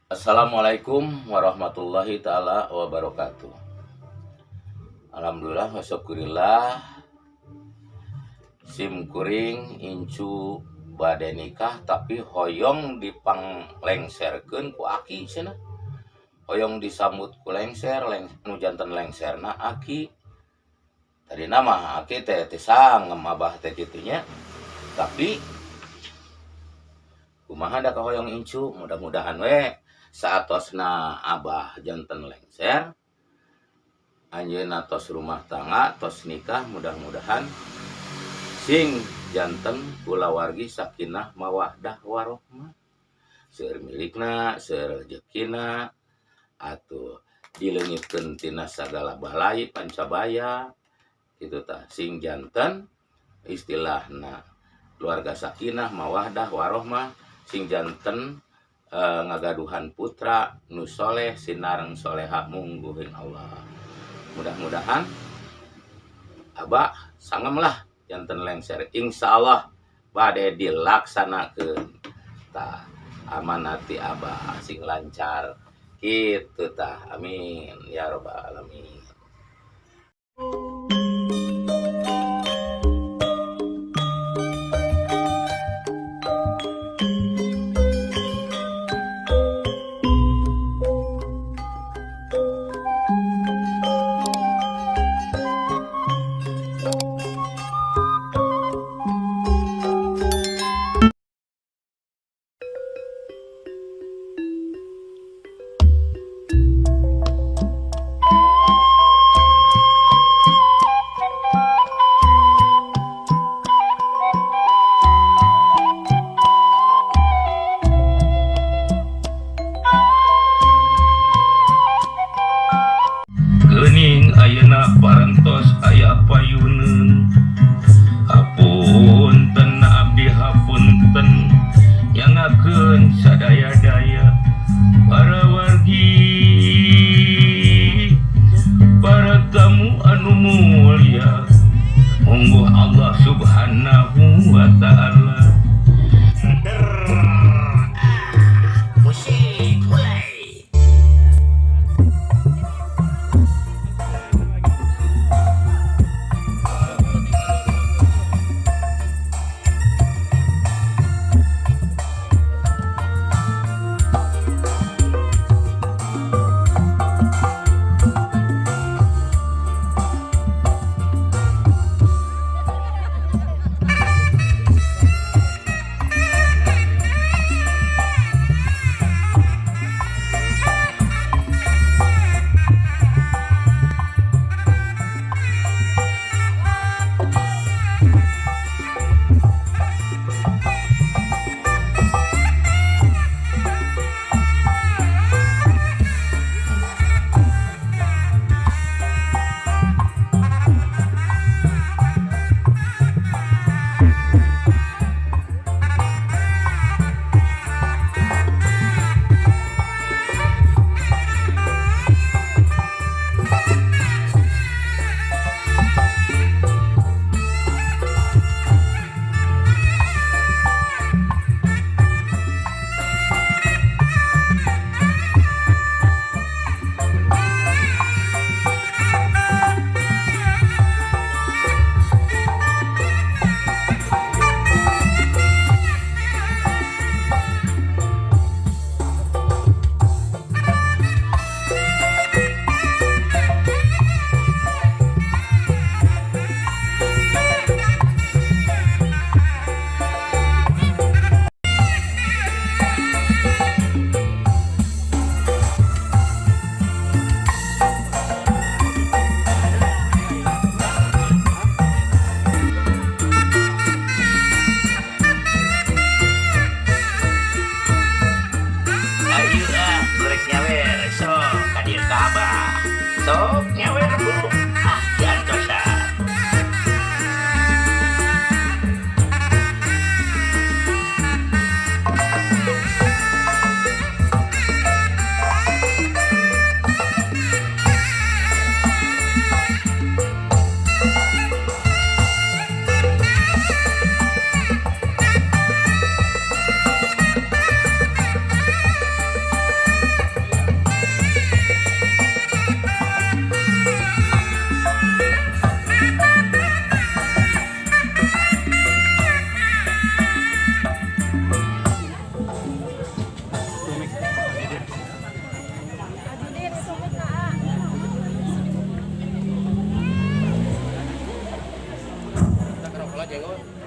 Assalamualaikum warahmatullahi taala wabarakatuh. Alhamdulillah wa syukurillah, sim kuring incu bade nikah tapi hoyong dipanglengserkeun ku aki cenah. Hoyong disambut ku lengser, nu janten lengserna aki. Tadina mah aki teh teu sangem abah teh kitu nya. Tapi kumaha da kahoyong incu, mudah-mudahan we saatosna abah janten lengser, anjeunna tos rumah tangga, tos nikah, mudah-mudahan sing janten kulawargi sakinah mawaddah warohmah. Seueur milikna, seueur rejekina, atuh dileungitkeun tina sagala balai pancabaya kitu tah, sing janten istilahna keluarga sakinah mawaddah warohmah, sing janten ngagaduhan putra nu soleh sinareng soleha mungguhin Allah. Mudah-mudahan abah sangem lah janten lengser, insyaallah bade dilaksanakeun tah amanati abah sing lancar kitu tah, amin ya robbal alamin. Geuning ayeuna parantos aya payuneun, hapunten abdi hapunten, nyangakeun sadaya-daya para wargi, para tamu anu mulia, mungguh Allah Subhanahu wa taala. Musik mulai. Ayo ah, rek nyawer sok ka dieu ka abah. Sok nyawer bu. Ah, diantosan.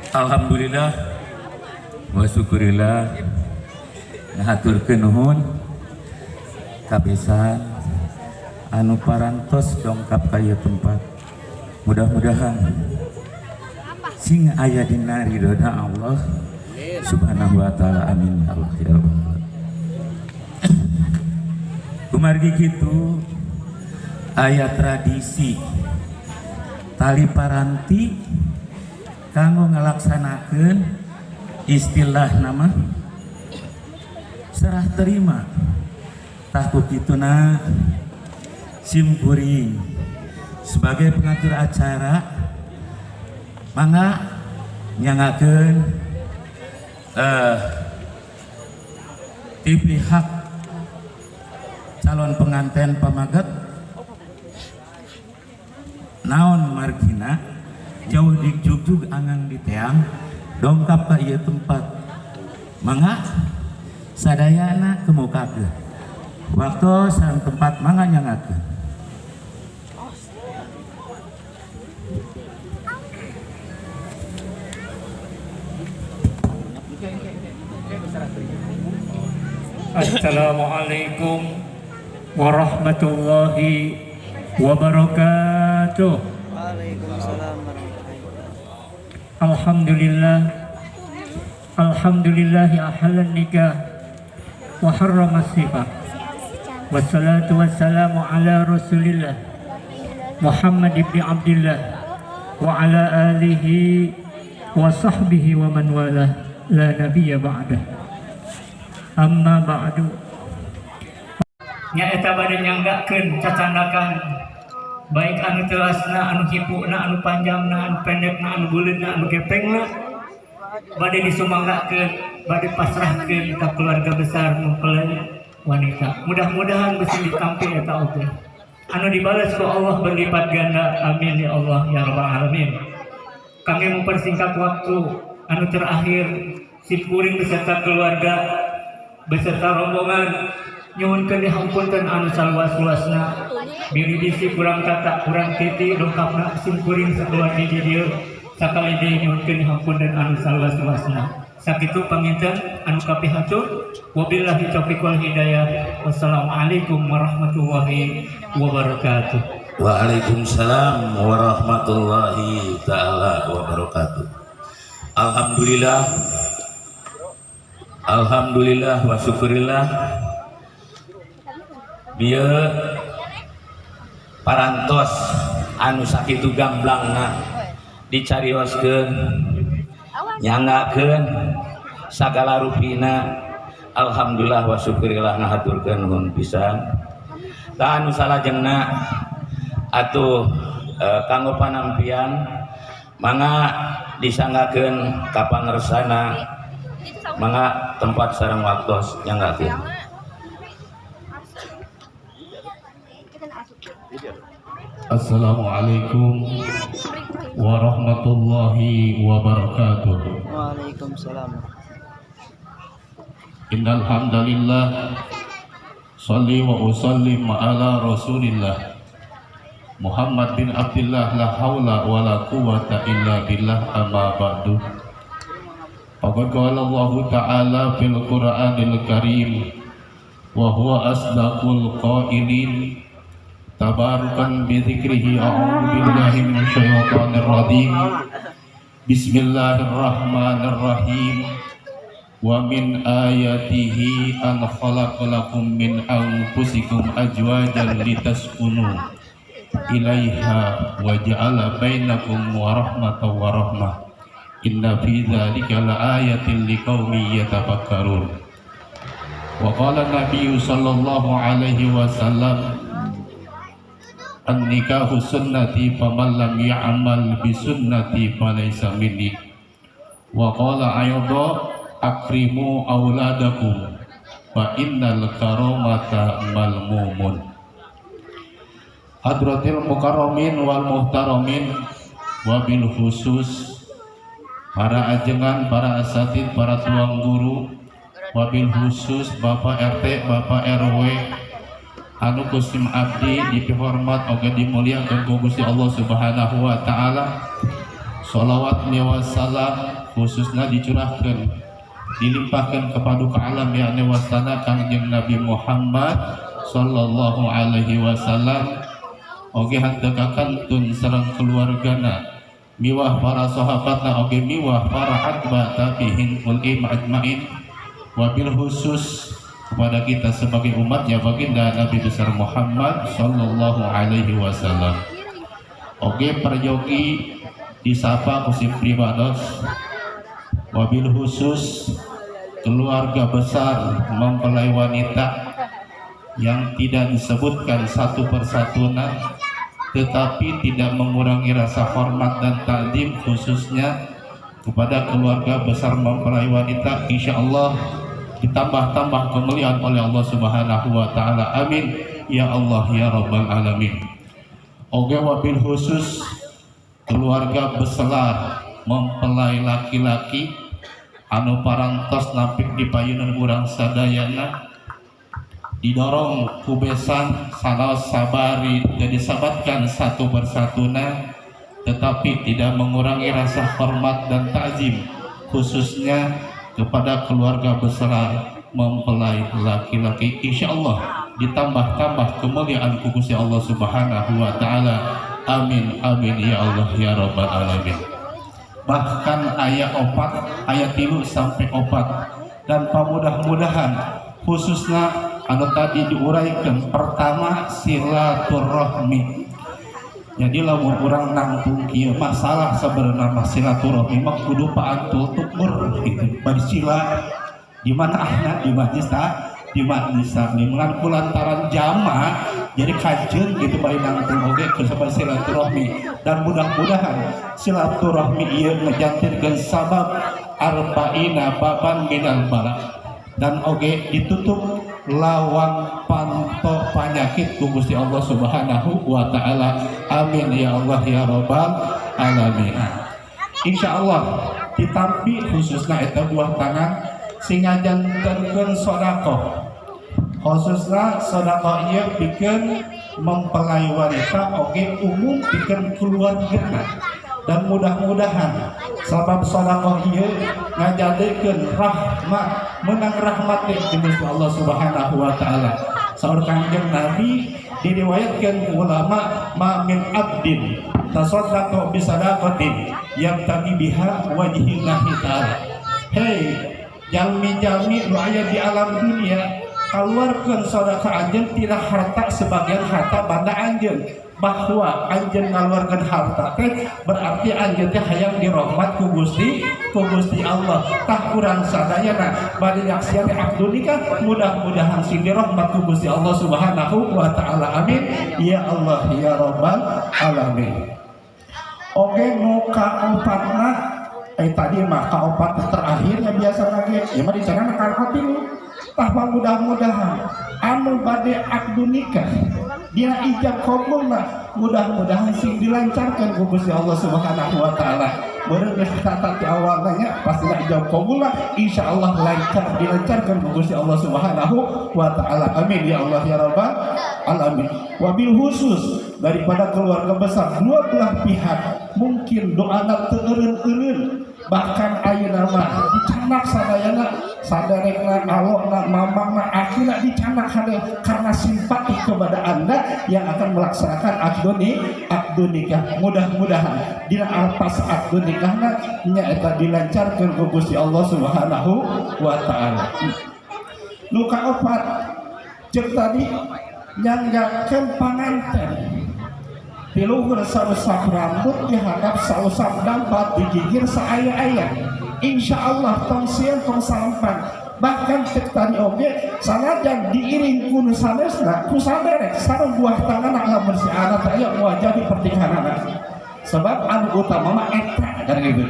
Alhamdulillah wa syukurillah, ngahaturkeun nuhun kabesan anu parantos dongkap ka ieu tempat. Mudah-mudahan sing aya dina ridhona Allah Subhanahu wa taala, amin ya Allah ya rabbal alamin. Kumargi kitu aya tradisi tali paranti kanggo ngalaksanakeun istilah nama serah terima. Tah ku kituna sim kuring sebagai pengatur acara mangga nyangakeun di pihak calon pengantin pamaget naon margina jauh dijugjug angang di teang dongkap ka ieu tempat, mangga sadayana kemukakeun waktu sareng tempat, mangga nyangakeun. Assalamualaikum warahmatullahi wabarakatuh. Waalaikumsalam warahmatullahi wabarakatuh. Alhamdulillah, alhamdulillahi ahlan nikah wa harrama sifah. Wassalatu wassalamu ala Rasulillah Muhammad ibn Abdullah wa ala alihi wa sahbihi wa man walah la nabiyya ba'dah. Amma ba'du. Nyaeta bade nyanggakeun cacandakan baik anu telasna, anu hipuna, anu panjangna, anu pendekna, anu buleudna, anu gepengna bade disumanggakeun, bade pasrahkeun ka keluarga besar mempelai wanita. Mudah-mudahan bisa ditampi eta oge. Anu dibales ku Allah berlipat ganda. Amin ya Allah ya rabbal alamin. Kami mempersingkat waktu, anu terakhir simkuring beserta keluarga beserta rombongan nyuhunkeun dihampunten anu saluas-luasna, bilih bisi kurang kata kurang titi lengkapna simkuring sakeluarga di dieu sakali deui nyuhunkeun dihampunten anu saluas-luasna. Sakitu panginten anu kapihatur, wabillahi taufiq wal hidayah, wassalamualaikum warahmatullahi wabarakatuh. Waalaikumsalam warahmatullahi taala wabarakatuh. Alhamdulillah, alhamdulillah wa syukurillah, bieu parantos anu sakitu gamblangna dicarioskeun nyanggakeun sagala rupina. Alhamdulillah wa syukurillah, ngahaturkeun nuhun pisan. Tah anu salajengna atuh kanggo panampian mangga disanggakeun ka pangersana, mangga tempat sareng waktos nyanggakeun. Assalamualaikum warahmatullahi wabarakatuh. Waalaikumsalam. Innal hamdalillah salli wa usallim ala Rasulillah Muhammad bin Abdullah, la haula wala quwata illa billah, amma ba'du. Faqad qala Allah ta'ala fil Qur'anil Karim wa huwa asdaqul qailin, tabarukan bi dzikrihi, a'udzu billahi minasyaitonir rajim, bismillahirrahmanirrahim. Wa min ayatihi an khalaqalakum min anfusikum azwajan litaskunu ilaiha wa ja'ala bainakum warahmatan wa rahmah, inna fi dzalika laayatin liqaumin yatafakkarun. Wa qala nabiyyu sallallahu alaihi wasallam, an-nikahu sunnati faman lam ya'mal bi sunnati falaysa minni. Wa qala ayadha, akrimu auladakum fa innal karamata malmumun. Hadratil mukarramin wal muhtaramin, wabil khusus para ajengan, para asatid, para tuang guru, wabil khusus Bapak RT, Bapak RW anu kusim abdi dipihormat oge dimuliakeun ku Gusti Allah Subhanahu wa taala. Sholawat miwah salam khususnya dicurahkan, dilimpahkan kepada alam yakni wasana Kangjeng Nabi Muhammad sallallahu alaihi wasallam. Oge henteu kakantun sareng keluargana miwah para sahabatna oge miwah para atba tabi'in ul ajmain, wabil khusus kepada kita sebagai umatnya baginda Nabi besar Muhammad sallallahu alaihi wasallam. Oge peryogi disapa kusim pribados, wabil khusus keluarga besar mempelai wanita yang tidak disebutkan satu persatunya, tetapi tidak mengurangi rasa hormat dan takdim khususnya kepada keluarga besar mempelai wanita. Insya Allah ditambah-tambah kemuliaan oleh Allah Subhanahu wa Ta'ala. Amin ya Allah ya Rabbal Alamin. Oke, wabil khusus keluarga besar mempelai laki-laki anu parantos nampik di payunan urang sadayana, didorong ku besan sanaos sabari dan disabatkan satu persatuna, tetapi tidak mengurangi rasa hormat dan takzim khususnya kepada keluarga besar mempelai laki-laki. Insya Allah ditambah-tambah kemuliaan ku Gusti Allah Subhanahu wa Ta'ala. Amin amin ya Allah ya Rabbal Alamin. Bahkan ayat 4, ayat 3 sampai 4, dan pamudah-mudahan khususnya anu tadi diuraikan pertama silaturahmi. Jadi lamun urang nangtung kieu masalah sebenarnya mah silaturahmi mah kudu paantul tukur gitu. Bari sila di mana ahna di majlis ta di majlis taklim kulantaran jama jadi kajeun gitu bari nangtung oge keur silaturahmi. Dan mudah-mudahan silaturahmi ieu ngejantirkeun sabab arba'ina baban minal bala, dan oge ditutup lawang panto penyakit ku Gusti Allah Subhanahu wa Ta'ala. Amin ya Allah ya Rabbal Alamin. Insyaallah ditampi khususna eta buah tangan sing ngajantenkeun sedekah, khususna sedekah ieu pikeun mempelai wanita oge umum pikeun keluargana. Dan mudah-mudahan sabab sedekah ieu ngajadikeun rahmat, menang rahmat di Gusti Allah Subhanahu wa Ta'ala. Saur Kangjeng Nabi diriwayatkan ulama, ma min abdin tasaddaqa bi sadaqatin yabtaghi biha wajhillahi ta'ala. Hei jalmi-jalmi nu aya di alam dunia, keluarkan sedekah anjeun tina harta sebagian harta banda anjeun. Bahwa anjeun ngaluarkeun harta teh berarti anjeun teh hayang dirahmat ku Gusti Allah. Tah urang sadayana bade nyaksian akdu nikah mudah-mudahan sing dirahmat ku Gusti Allah Subhanahu wa Ta'ala. Amin ya Allah ya Rabbal Alamin. Oke, nu kaopatna tadi mah kaopat terakhirnya biasa lagi ya mah dicarana kaopat. Tah mudah-mudahan anu bade akdu nikah dia ijab kabulna mudah-mudahan sing dilancarkan ku Gusti Allah Subhanahu wa Ta'ala. Meureun geus tata ti awalna nya pasti ijab kabulna insyaallah lancar dilancarkan ku Gusti Allah Subhanahu wa Ta'ala. Amin ya Allah ya Rabbal Alamin. Wabil khusus daripada keluarga besar dua belah pihak mungkin doana teu eureun-eureun, bahkan ayeuna mah dicanak sadayana, sadarekna, alokna, mamangna, akina dicanak hade karena simpati kepada Anda yang akan melaksanakan akdu nikah. Mudah-mudahan dina atas akdu nikahna nyaeta dilancarkeun ku Gusti Allah Subhanahu wa Ta'ala. Nu kaopat ceuk tadi nyanggakeun panganten di luhur sausap rambut dihandap sausap dampat digigir saaya-aya. Insya Allah tong sieun tong salampang, bahkan cek tadi oge sanajan diiring ku nu sanesna ku saderek sareng buah tangan lamun si anak aya moal jadi pernikahanana, sebab anu utama mah eta kan gitu.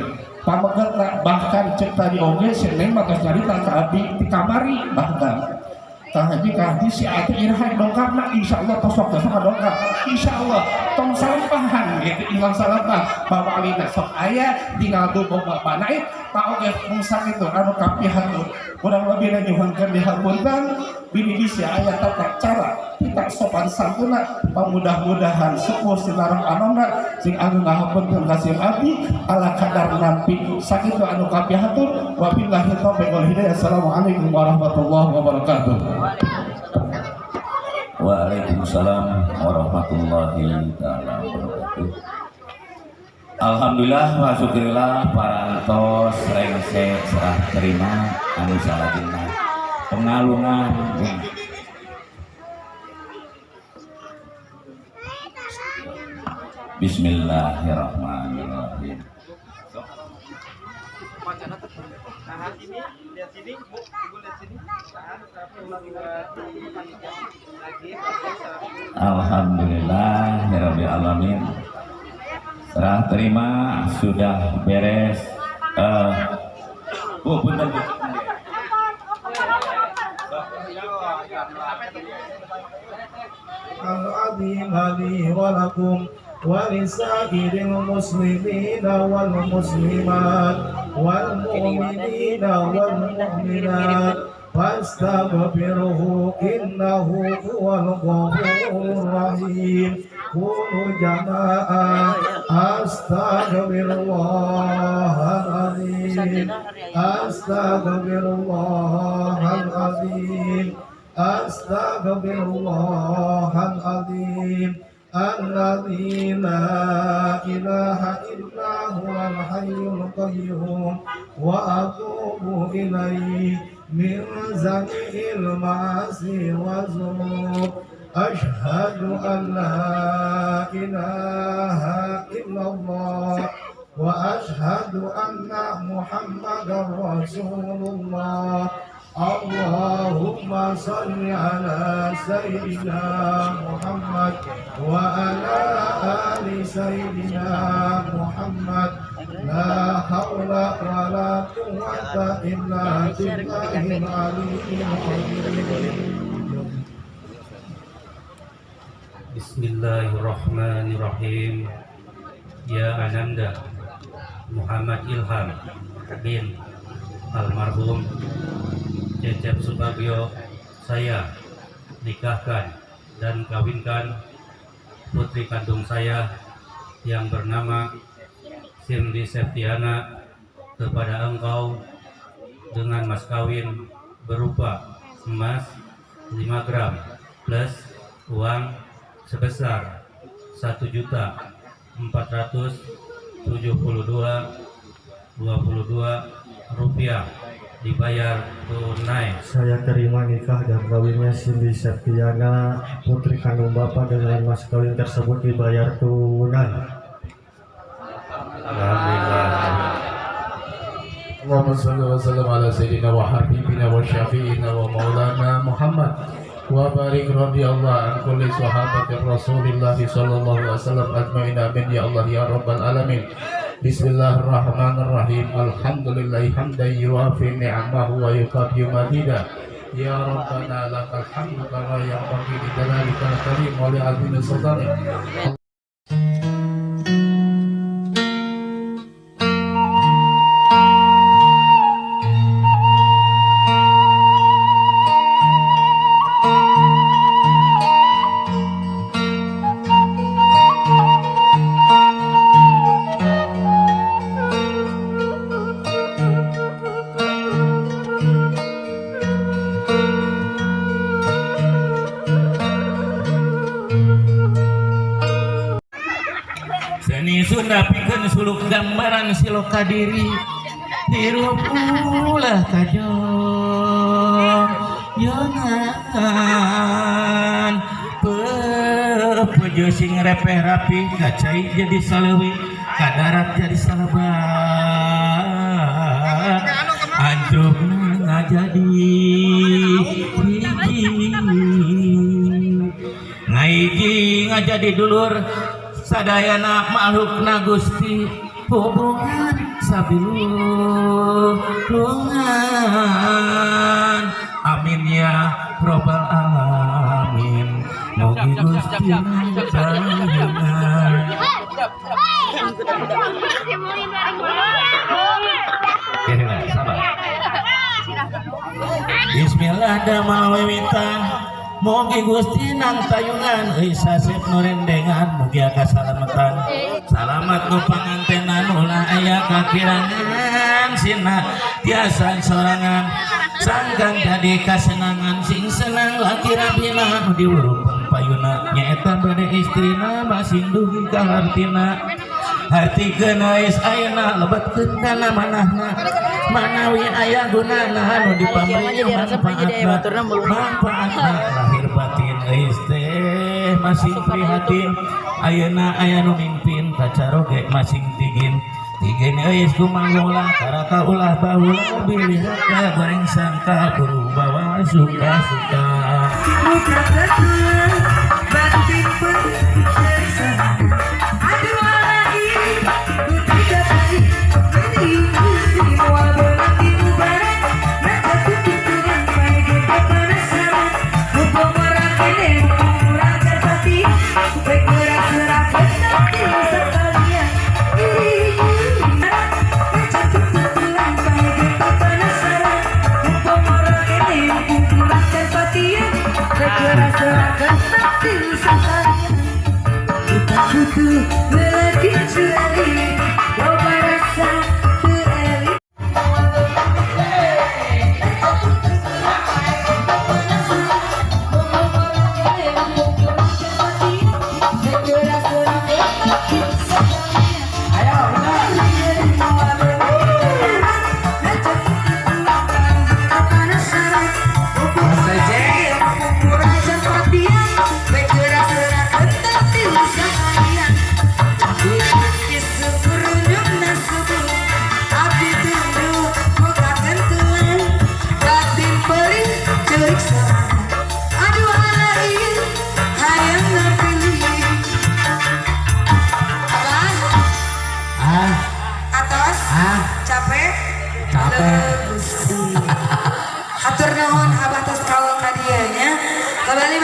Pamegetna bahkan cek tadi oge si neng mah tos nyarita ka abdi di kamari, bahkan Kang Haji si ati iraha dongkapna insyaallah tos waktosna dongkap insyaallah tong salampahan gitu, ilang salampah bawalina sok aya tinggal dukung bapana tak oge mungsa itu anu kapihatur kurang lebih nyuhunkeun dihapunten. Bini bisi aya tata cara kita sopan santuna. Mudah-mudahan sepuh sinareng anomna sing anu ngahapunten ka sim abdi ala kadar nampi sakitu anu kapihatur. Wabillahi taufiq wal hidayah. Assalamualaikum warahmatullahi wabarakatuh. Waalaikumsalam warahmatullahi taala wabarakatuh. Alhamdulillah wa syukurillah, parantos rengse serah terima anu salajengna pengalungan. Bismillahirrahmanirrahim. Tahan sini, lihat sini, Bu, Ibu lihat sini. Tahan, satu, dua, tiga, lagi, satu. Alhamdulillah ya alamin. Serah terima sudah beres. Bu, punten, Bu. العظيم لي ولكم ولسائر المسلمين والمسلمات والمؤمنين والمؤمنات فاستغفروه إنه هو الغفور الرحيم. قولوا جماعة: أستغفر الله العظيم، أستغفر الله العظيم، أستغفر الله العظيم الذي لا إله إلا هو الحي القيوم وأتوب إليه من جميع المعاصي والذنوب. أشهد أن لا إله إلا الله وأشهد أن محمدا رسول الله. اللهم صل على سيدنا محمد وعلى آل سيدنا محمد. لا حول ولا قوة إلا بالله العلي العظيم. Bismillahirrahmanirrahim. Ya Ananda Muhammad Ilham bin almarhum Cecep Subagio, saya nikahkan dan kawinkan putri kandung saya yang bernama Cindy Septiana kepada engkau dengan mas kawin berupa emas 5 gram plus uang sebesar 1.472.22 rupiah dibayar tunai. Saya terima nikah dan kawinnya Cindy Septiana, putri kandung bapak, dengan mas kawin tersebut dibayar tunai. Alhamdulillah. Allahumma salli wa sallam ala sayyidina wa habibina wa syafi'ina wa maulana Muhammad wa barik radhiyallahu an kulli sahabati Rasulillah sallallahu alaihi wasallam ajmain. Amin ya Allah ya rabbal alamin. Bismillahirrahmanirrahim. Alhamdulillahi hamdan yuwafi ni'amahu wa yukafi mazida. Ya Rabbana lakal hamdu kama yanbaghi li jalalikal karim wa li azimi sultanik. Seni Sunda pikeun suluk gambaran siloka diri hirup ulah kajong yongan pepejo sing repeh rapi kacai jadi saleuwi kadarat jadi salabat anjrukna ngajadi hiji ngaiji ngajadi dulur sadayana makhlukna Gusti hubungan sabilulungan. Amin ya robbal alamin. Mugi Gusti ngajalingan. Sabar. Bismillah. Bismillah damel wiwitan. Mugi Gusti nang tayungan euy sasep nu rendengan mugi kasalamatan. Salamat nu pangantenan ulah aya kakirangan sina tiasa sorangan. Sangkan jadi kasenangan sing senang laki rabina nu diwurupeng payuna nyaeta bade istrina masing dugi ka hartina. Hartikeun wais ayeuna lebetkeun kana manahna manawi aya gunana anu dipamri manfaatna manfaatna lahir batin euy teh masing prihatin ayeuna aya nu mimpin kacaroge masing tigin tigin euy kumaha karaka ulah baheula bilih raka goreng sangka buru bawa suka-suka.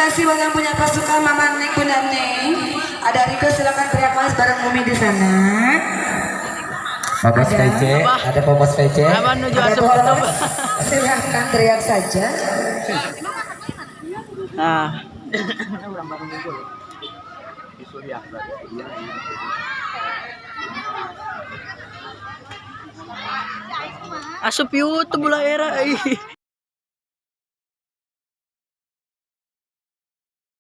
Masih buat yang punya pasukan Mama Neng, Bunda Neng. Ada Riko, silakan teriak manis bareng Umi di sana. Popos VC, ada Popos VC. Ada Popos, silakan teriak saja. Nah. Asup YouTube lah era.